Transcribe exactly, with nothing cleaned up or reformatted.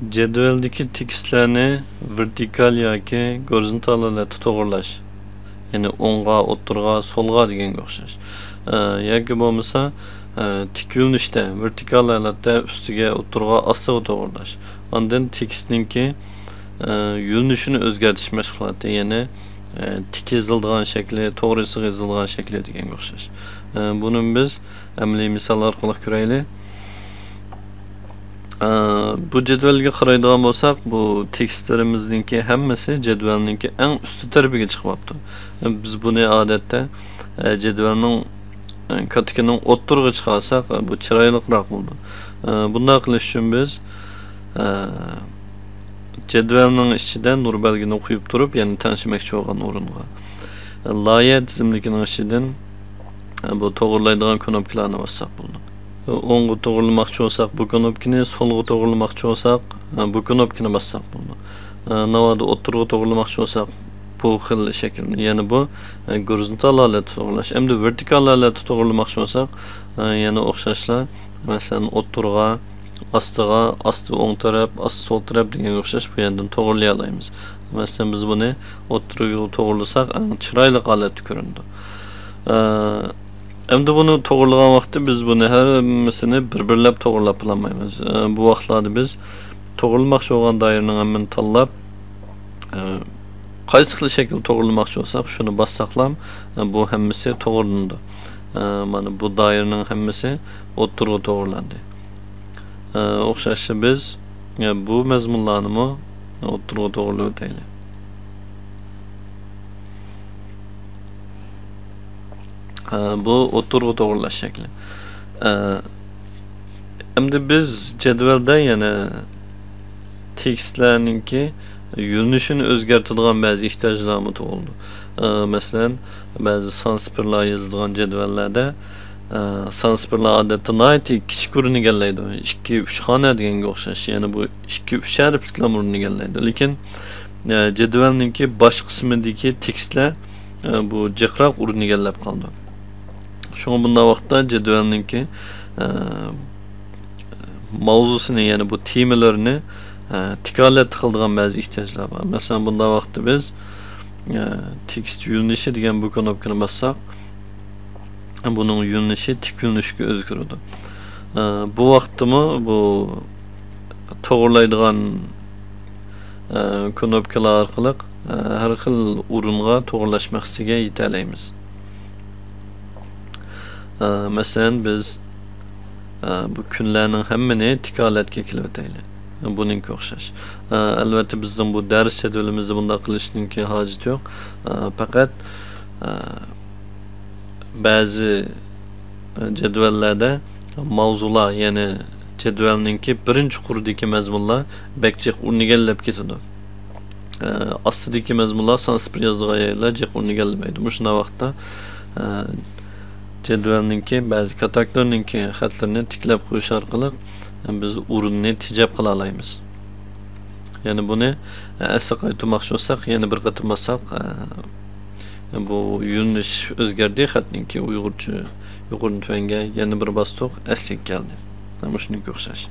جەدۋەلدىكى تېكىستلەرنى ۋېرتىكال ياكى گورىزونتال ھالەتتە توغرىلاش، يەنى ئوڭغا، ئوتتۇرىغا، سولغا دېگەنگە ئوخشاش. ئە، ياكى بولمىسا، ئە، تىك يۆنىلىشتە، ۋېرتىكال ھالەتتە ئۈستىگە، ئوتتۇرىغا، ئاستىغا توغرىلاش. ئاندىن تېكىستنىڭكى، ئە، يۆنىلىشىنى ئۆزگەرتىش مەشغۇلاتى، يەنى، ئە، تىك يېزىلىدىغان شەكلى، توغرا يېزىلىدىغان شەكلى دېگەنگە ئوخشاش. ئە، بۇنى بىز ئەمەلىي مىسال ئارقىلىق كۆرەيلى. ئە، بۇ جەدۋەلگە قارايدىغان بولساق، بۇ تېكىستلىرىمىزنىڭكى ھەممىسى جەدۋەلنىڭكى ئەڭ ئۈستى تەرىپىگە چىقىۋاپتۇ. ئە، بىز بۇنى ئادەتتە، ئە، جەدۋەلنىڭ، ئە، كاتىكىنىڭ ئوتتۇرىغا چىقارساق، ئە، بۇ چىرايلىقراق بولىدۇ. ئە، بۇنداق قىلىش ئۈچۈن بىز، ئە، جەدۋەلنىڭ ئىچىدە نۇر بەلگىنى قويۇپ تۇرۇپ، يەنى تەڭشىمەكچى بولغان ئورۇنغا، ئە، لايىھە تىزىملىكىنىڭ ئىچىدىن بۇ توغرىلايدىغان كنوپكىلارنى باسساق بولىدۇ. ئوڭغا توغرىلىماقچى بولساق بۇ كنوپكىنى، سولغا توغرىلىماقچى بولساق بۇ كنوپكىنى باسساق بولىدۇ. ناۋادا ئوتتۇرىغا توغرىلىماقچى بولساق بۇ خىل شەكىلنى، يەنى بۇ گورىزونتال ھالەتتە توغرىلاش. ئەمدى ۋېرتىكال ھالەتتە توغرىلىماقچى بولساق، يەنە ئوخشاشلا، مەسىلەن، ئوتتۇرىغا، ئاستىغا، ئاستى ئوڭ تەرەپ، ئاستى سول تەرەپ دېگەنگە ئوخشاش بۇ يەردىن توغرىلىيالايمىز. مەسىلەن، بىز بۇنى ئوتتۇرىغا توغرىلىساق، ئەڭ چىرايلىق ھالەتتە كۆرۈنىدۇ. ئە، ئەمدى بۇنى توغرىلىغان ۋاقىتتا بىز بۇنى ھەممىسىنى بىر-بىرلەپ توغرىلاپ بولالمايمىز. ئە، بۇ ۋاقىتلاردا بىز توغرىلىماقچى بولغان دائىرىنىڭ ھەممىنى تاللاپ، ئە، قايسى خىل شەكىل توغرىلىماقچى بولساق، شۇنى باسساقلا، ئە، بۇ ھەممىسى توغرىلىنىدۇ. ئە، مانا بۇ دائىرىنىڭ ھەممىسى ئوتتۇرىغا توغرىلاندى. ئە، ئوخشاشلا بىز، ئە، بۇ مەزمۇنلارنىمۇ ئوتتۇرىغا توغرىلاپ ئۆتەيلى. ئە، بۇ ئوتتۇرىغا توغرىلاش شەكلى. ئە، ئەمدى بىز جەدۋەلدە يەنە تېكىستلەرنىڭكى يۆنىلىشىنى ئۆزگەرتىدىغان بەزى ئېھتىياجلارمۇ تۇغۇلىدۇ. ئە، مەسىلەن، بەزى سانسىپىرلار يېزىلىدىغان جەدۋەللەردە، ئە، سانسىپىرلار ئادەتتە ناھايىتى كىچىك ئورۇن ئىگىلەيدۇ. ئىككى، ئۈچ خانا دېگەنگە ئوخشاش. يەنى بۇ ئىككى، ئۈچ ھەرپلىكلا ئورۇن ئىگىلەيدۇ. لېكىن، ئە، جەدۋەلنىڭكى باش قىسمىدىكى تېكىستلەر، ئە، بۇ جىقراق ئورۇن ئىگىلەپ قالىدۇ. شۇڭا بۇنداق ۋاقىتتا جەدۋەلنىڭكى، ئە، ماۋزۇسىنى، يەنى بۇ تېمىلىرىنى، ئە، تىك ھالەتتە قىلىدىغان بەزى ئېھتىياجلار بار. مەسىلەن، بۇنداق ۋاقىتتا بىز، ئە، تېكىست يۆنىلىشى دېگەن بۇ كنوپكىنى باسساق، بۇنىڭ يۆنىلىشى تىك يۆنىلىشكە ئۆزگىرىدۇ. ئە، بۇ ۋاقىتتىمۇ بۇ توغرىلايدىغان، ئە، كنوپكىلار ئارقىلىق، ئە، ھەر خىل ئورۇنغا توغرىلاش مەقسىتىگە يېتەلەيمىز. ئە، مەسىلەن، بىز، ئە، بۇ كۈنلەرنىڭ ھەممىنى تىك ھالەتكە كېلىۋېتەيلى. بۇنىڭكى ئوخشاش. ئە، ئەلۋەتتە، بىزنىڭ بۇ دەرس جەدۋىلىمىزدە بۇنداق قىلىشنىڭكى ھاجىتى يوق. ئە، پەقەت، ئە، بەزى، ئە، جەدۋەللەردە ماۋزۇلار، يەنى جەدۋەلنىڭكى بىرىنچى قۇرىدىكى مەزمۇنلار بەك جىق ئورۇن ئىگىلەپ كېتىدۇ. ئە، ئاستىدىكى مەزمۇنلار سانسىپىر يازىدىغان يەرلەر جىق ئورۇن ئىگىلىمەيدۇ. مۇشۇنداق ۋاقىتتا، ئە، جەدۋەلنىڭكى بەزى كاتاكلىرىنىڭكى خەتلىرىنى تىكلەپ قويۇش ئارقىلىق، ئە، بىز ئورۇننى تېجەپ قالالايمىز. يەنى بۇنى، ئە، ئەسلىگە قايتۇرماقچى بولساق، يەنە بىر قېتىم باسساق، ئە، بۇ يۆنىلىش ئۆزگەردى خەتنىڭكى، ئۇيغۇرچە يۇقىرىدىن تۆۋەنگە يەنە بىر باستۇق، ئەسلىگە كەلدى. مۇشۇنىڭكى ئوخشاش.